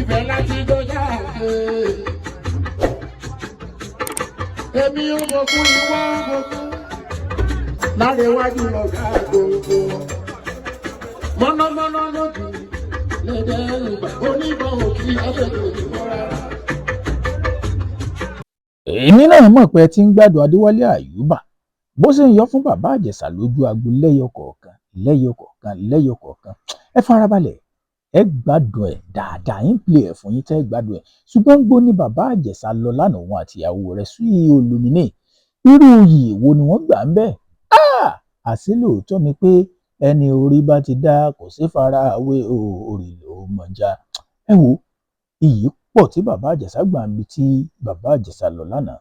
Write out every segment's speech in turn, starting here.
Ibẹ̀ láti dọjà pé. Èmi ò mọ̀kún ìwọ mọ̀kún. Lárẹ̀wájú lọ̀gá gbogbo. Mọ̀nàmọ́ná lójú lédè ìgbà oníbọn òkì ọ̀dẹ̀dẹ̀ òyìnbó rárá. Èmi náà mọ̀ pé ẹ ti ń gbádùn Adéwálé Àyùbá bó ṣe ń yọ fún Bàbá Ìjẹ̀ṣà lójú agbo lẹ́yọ kọ̀ọ̀kan, lẹ́yọ kọ̀ọ̀kan, lẹ́yọ kọ̀ọ̀kan. Ẹ farabalẹ̀, ẹ gbádùn ẹ̀ dáadáa, ń play ẹ̀ fún yín tẹ́ ẹ gbádùn ẹ̀. Ṣùgbọ́n gbó ní Bàbá Ìjẹ̀ṣà lọ lánàá, òun àti ìyàwó rẹ̀ sí Olùmínì, irú iyì wo ni wọ́n gbà ń bẹ̀? Àṣé lóòótọ́ ni pé ẹni orí bá ti dá kò sí fara wé o, orí ló mọ̀já. Ẹ wo iyì pọ̀ tí Bàbá Ìjẹ̀ṣà gbà ń bi tí Bàbá Ìjẹ̀ṣà lọ lánàá.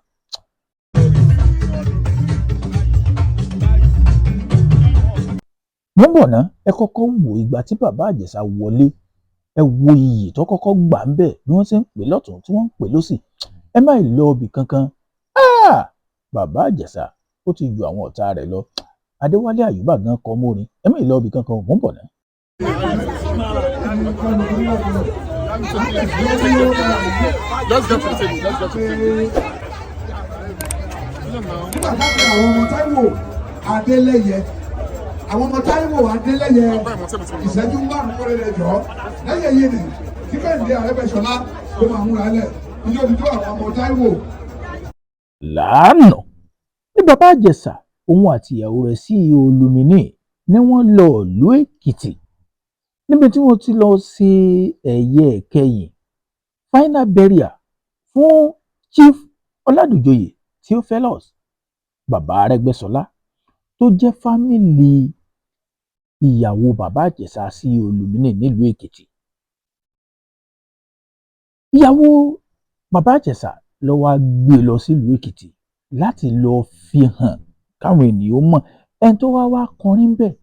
Mo ń bọ̀ ná. Ẹ kọ́kọ́ wo ìgbà tí Bàbá Ìjẹ̀ṣà wọlé, ẹ wo iyì tó kọ́kọ́ gbà ń bẹ̀, bí wọ́n ṣe ń pè lọ́tùn tí wọ́n ń pè lósì. Ẹ má lọ ibì kankan. Bàbá Ìjẹ̀ṣà ó ti ju àwọn ọ̀tá rẹ̀ lọ. Adéwálé Àyùbá gan kọ mórin. Ẹ má lọ ibì kankan, mò ń bọ̀ ná. Let's get to the table. Let's get to the table. Nígbà táwọn àwọn ọmọ Táíwò Adélẹ́yẹ, àwọn ọmọ Táíwò Adélẹ́yẹ, ìṣẹ́jú 5 péré lè jọ lẹ́yìn èyí ni kí Kẹ́hìndé Arẹ́gbẹ́ṣọlá kó máa múra lẹ̀ níjọ́ tó àwọn ọmọ Táíwò. Lánàá ní Bàbá Ìjẹ̀ṣà, òun àti ìyàwó rẹ̀ sí Olùmínì ni wọ́n lọ ìlú Èkìtì, níbi tí wọ́n ti lọ ṣe ẹ̀yẹ ìkẹyìn, final burial, fún Chief Ọládúnjọyé Theophilus, Bàbá Arẹ́gbẹ́ṣọlá, tó jẹ́ fámìlì ìyàwó Bàbá Ìjẹ̀ṣà sí Olùmínì nílùú Èkìtì. Ìyàwó Bàbá Ìjẹ̀ṣà ló wáá gbé e lọ sílùú Èkìtì láti lọ́ọ́ fi hàn káwọn ènìyàn mọ̀. Ẹni tó wá wá kọrin bẹ́ẹ̀,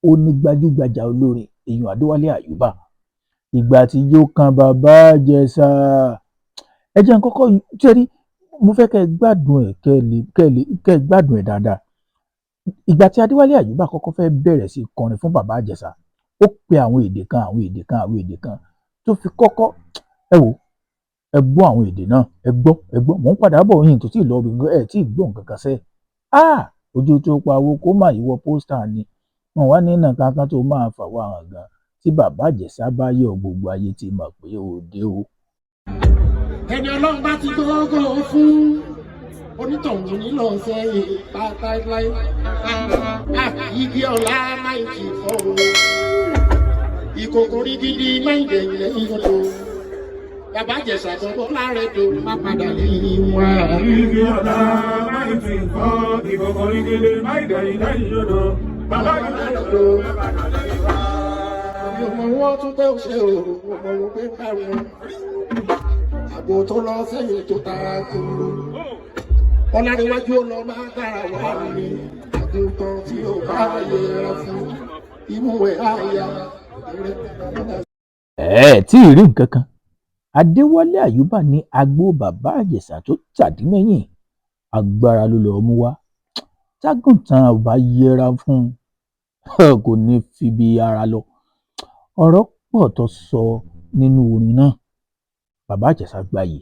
ó ní gbajúgbajà olórin èèyàn Adéwálé Àyùbá. Ìgbà tí ijó kan Bàbá Ìjẹ̀ṣà, ẹ jẹ́ n kọ́kọ́ tẹ́rí, mo fẹ́ kẹ́ ẹ gbádùn ẹ̀, kẹ́ ẹ gbádùn ẹ̀ dáadáa. Ìgbà tí Adéwálé Àyùbá kọ́kọ́ fẹ́ bẹ̀rẹ̀ sí kọrin fún Bàbá Ìjẹ̀ṣà, ó pe àwọn èdè kan, àwọn èdè kan, àwọn èdè kan tó fi kọ́kọ́. Ẹ wò, ẹ gbọ́ àwọn èdè náà, ẹ gbọ́, ẹ gbọ́. Mò ń padà bọ̀ yín tó tí ì lọ ẹ tí ì gbọ́ nǹkan kan sẹ́. Ojú tó pawó kó má yíwọ pósítà ni wọn wá nínà kankan tó máa fà wá hàn gan. Tí Bàbá Ìjẹ̀ṣà bá yọ, gbogbo ayé ti mọ̀ pé òde o. Ẹni Ọlọ́run bá ti gbógó fún onítọ̀hún nílò sẹ́yìn pátáláí. Igi ọ̀la máa ti fọ́ o, ìkòkò rí gidi máa ń dẹ̀yìn lẹ́yìn odò. Bàbá Ìjẹ̀ṣà gbọ́dọ̀ láàrẹ̀ tó má padà lẹ́yìn wá. Igi ọ̀la máa ti fọ́, ìkòkò rí gidi máa ń dẹ̀yìn lẹ́yìn odò. Bàbá Ìjẹ̀ṣà tó má padà lẹ́yìn wá. Mi ò mọ wọ́n tún pé ó ṣe o, mo mọ wọn pé báwọn àgbo tó lọ sẹ́yìn tó tara kúrú. Ọ̀làríwájú ó lọ máa dára wá ní àgùntàn tí ó bá yẹra fún imú ẹ̀ àyà. Ẹ tí ì rí nǹkan kan. Adéwálé Àyùbá ní agbo Bàbá Ìjẹ̀ṣà tó tàdí mẹ́yìn, agbára ló lọ́ọ́ mú wá. Tágùntàn ò bá yẹra fún un, kò ní í fi bí ara lọ. Ọ̀rọ̀ pọ̀ tó sọ nínú orin náà. Bàbá Ìjẹ̀ṣà gbayì.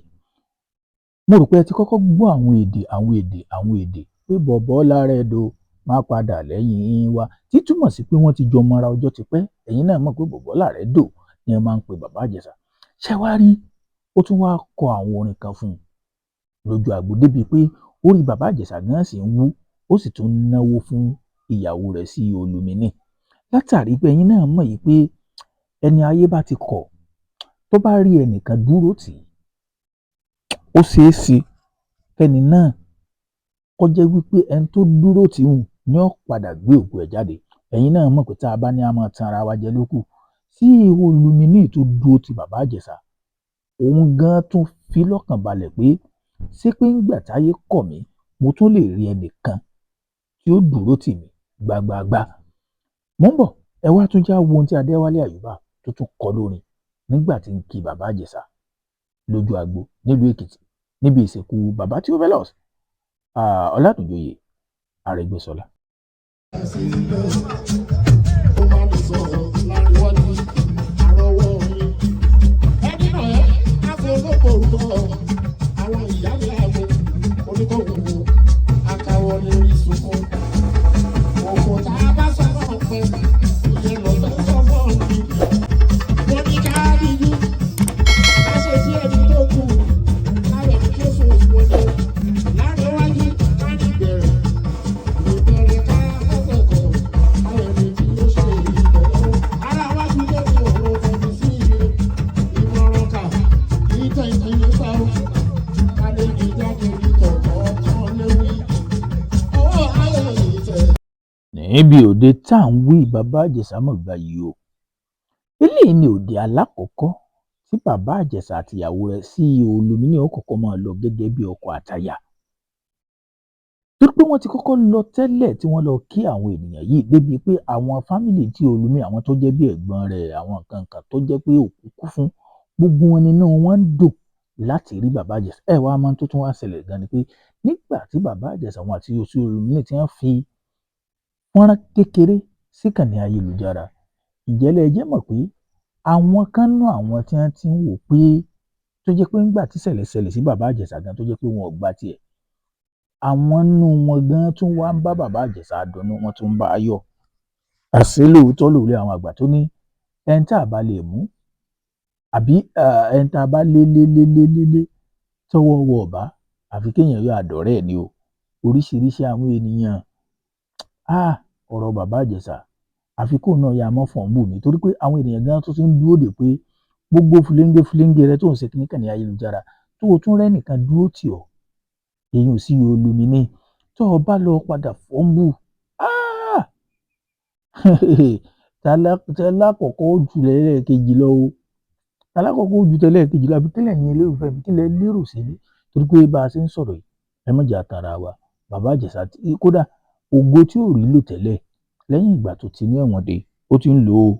Mo rò pé ẹ ti kọ́kọ́ gbọ́ àwọn èdè, àwọn èdè, àwọn èdè pé bọ̀bọ́ lárẹ́dọ̀ má padà lẹ́yìn wa, tí túmọ̀ sí pé wọ́n ti jọ mọ́ra ọjọ́ ti pẹ́. Ẹ̀yin náà mọ̀ pé bọ̀bọ́ lárẹ́dọ̀ ni wọ́n máa ń pe Bàbá Ìjẹ̀ṣà. Ṣé wàá rí, ó tún wáá kọ àwọn orin kan fún un lójú àgbo, débi pé orí Bàbá Ìjẹ̀ṣà gan sì ń wú, ó sì tún náwó fún ìyàwó rẹ̀ sí Olùmínì, látàrí pé ẹ̀yin náà mọ̀ yìí pé ẹni ayé bá ti kọ̀, tó bá rí ẹnìkan dúró tì í, ó ṣeé ṣe kẹ́ni náà kó jẹ́ wípé ẹni tó dúró tì í ni ó padà gbé òkú ẹ̀ jáde. Ẹ̀yin náà mọ̀ pé tá a bá ní a máa tan ara wa jẹ lókù sí Olùmínì tó dúró ti Bàbá Ìjẹ̀ṣà, òun gan tún fi lọ́kàn balẹ̀ pé ṣé pé ńgbà táyé kọ̀ mí, mo tún lè rí ẹnìkan tí ó dúró tì mí gbàgbàgbà. Mò ń bọ̀, ẹ wá tún já wo ohun tí Adéwálé Àyùbá tó tún kọ lórin nígbà tí ń kí Bàbá Ìjẹ̀ṣà lójú agbo nílùú Èkìtì níbi ìsìnkú Bàbá Theophilus Ọládúnjọyé Arẹ́gbẹ́ṣọlá. Ó máa lè sọ̀rọ̀ láríwájú àrọ́wọ́ mi. Ẹni náà ẹ́. Níbi òde tá à ń wí, Bàbá Ìjẹ̀ṣà mọ̀ gbayì o. Eléyìí ni òde alákọ̀ọ́kọ́ tí Bàbá Ìjẹ̀ṣà àtìyàwó rẹ̀ CEO Olomini ó kọ́kọ́ máa lọ gẹ́gẹ́ bí ọkọ àtaya, torí pé wọ́n ti kọ́kọ́ lọ tẹ́lẹ̀ tí wọ́n lọ kí àwọn ènìyàn yìí, débi pé àwọn family tí Olumi, àwọn tó jẹ́ bí ẹ̀gbọ́n rẹ̀, àwọn nǹkan kan tó jẹ́ pé òkú kú fún, gbogbo wọn nínú wọn ń dùn láti rí Bàbá Ìjẹ̀ṣà. Ẹ wàá máa tó tún wá ṣẹlẹ̀ gan ni pé nígbà tí Bàbá Ìjẹ̀ṣà wọn àti oṣù Olumini tí wọ́n fi fọ́nrán kékeré síkànnì ayélujára, ìjẹ́lẹ̀ ẹ jẹ́ mọ̀ pé àwọn kan nú àwọn tí wọ́n ti ń wò pé tó jẹ́ pé ńgbà tí ṣẹlẹ̀ ṣẹlẹ̀ sí Bàbá Ìjẹ̀ṣà gan, tó jẹ́ pé wọn ò gba tiẹ̀, àwọn nú wọn gan tún wá ń bá Bàbá Ìjẹ̀ṣà dunnú, wọn tún ń bá a yọ̀. Àṣé lóòótọ́ lòwe àwọn àgbà tó ní ẹni tá a bá lè mú, àbí ẹni tá a bá lé lé lé lé lé lé tọwọ́ wọ ọ̀bá, àfi kéèyàn yọ àdọ̀rẹ́ ẹ̀ ni o. Oríṣiríṣi àwọn ènìyàn, ọ̀rọ̀ Bàbá Ìjẹ̀ṣà, àfi kóun náà ya mọ́ fọ̀n bù mí, torí pé àwọn ènìyàn gan tó ti ń dúró dè pé gbogbo fúlẹ́ńgé fúlẹ́ńgé rẹ tó ń ṣe kíníkàn ní ayélujára, tó o tún rẹ́ nìkan dúró tì ọ́, èyí ò sí Olumini, tó o bá lọ padà fọ́nbù tẹ́lákọ̀ọ́kọ́ ó ju lẹ́ẹ̀kejì lọ o, tẹ́lákọ̀ọ́kọ́ ó ju tẹ́lẹ̀kejì lọ. Àbí kílẹ̀ yín olólùfẹ́ mi, kílẹ̀ lérò sí i? Torí pé bá a ṣe ń sọ̀rọ̀ yìí, ẹ má jẹ́ àtàrà wa. Bàbá Ìjẹ̀ṣà, kódà ògo tí ò rí lò tẹ́lẹ̀ lẹ́yìn ìgbà tó ti ní ẹ̀wọ̀n dé, ó ti ń lò ó,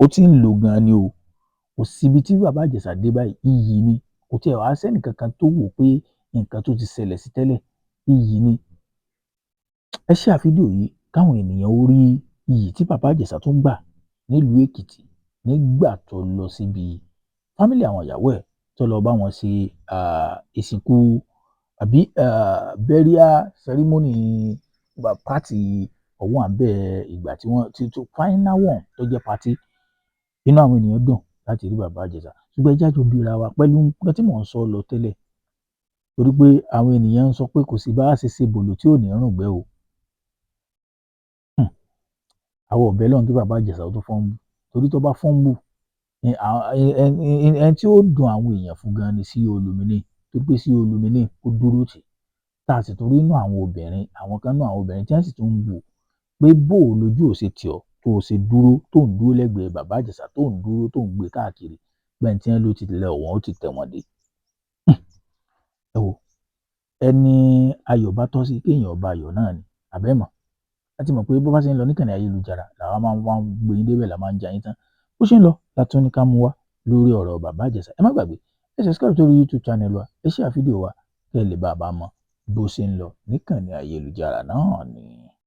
ó ti ń lò gan-an ni o. Kò síbi tí Bàbá Ìjẹ̀ṣà dé báyìí, iyì ni. Kò tiẹ̀ wá sẹ́nì kankan tó wò pé nǹkan tó ti ṣẹlẹ̀ sí tẹ́lẹ̀, iyì ni. Ẹ ṣe àfídíò yìí káwọn ènìyàn ó rí iyì tí Bàbá Ìjẹ̀ṣà tún gbà nílùú Èkìtì nígbà tó lọ síbi family àwọn ìyàwó ẹ̀, tó lọ bá wọn ṣe ìsìnkú àbí burial ceremony party ọ̀wọ́n àbẹ́ ìgbà tí wọ́n ti tó final one tó jẹ́ party. Inú àwọn ènìyàn dùn láti rí Bàbá Ìjẹ̀ṣà. Ṣùgbọ́n ẹ jájọ bíra wa pẹ̀lú nǹkan tí mò ń sọ lọ tẹ́lẹ̀, torí pé àwọn ènìyàn ń sọ pé kò sí bá a ṣe ṣe bòlò tí ò ní rùngbẹ́ o. Àwọn ọ̀bẹ lọ́run kí Bàbá Ìjẹ̀ṣà ó tún fọ́nbù, torí tó bá fọ́nbù, ẹni tí ó dùn àwọn èèyàn fún gan ni sí Olumini, torí pé sí Olumini ó dúró tì tá a sì tún rí inú àwọn obìnrin, àwọn kan nú àwọn obìnrin tí wọ́n sì tún ń bù pé bó o lójú ò ṣe tì ọ́ tó o ṣe dúró, tó ń dúró lẹ́gbẹ̀ẹ́ Bàbá Ìjẹ̀ṣà, tó ń dúró, tó ń gbé káàkiri gbẹ̀ǹ tí wọ́n ló ti lẹ̀ wọ́n, ó ti tẹ̀ wọ́n dé. Ẹ wo ẹni ayọ̀ bá tọ́ sí kéèyàn ọba ayọ̀ náà ni àbẹ́mọ̀ láti mọ̀ pé bó bá ṣe ń lọ níkànnì ayélujára làwa máa ń wá gbé yín débẹ̀, là máa ń ja yín tán. Bó ṣe ń lọ látún ní ká mú wá lórí ọ̀rọ̀ Bàbá Ìjẹ̀ṣà. Ẹ má gbàgbé, ẹ subscribe sórí YouTube channel wa, ẹ share fídíò wa kẹ́ ẹ lè bá a bá mọ̀ bó ṣe ń lọ níkànnì ayélujára náà ni.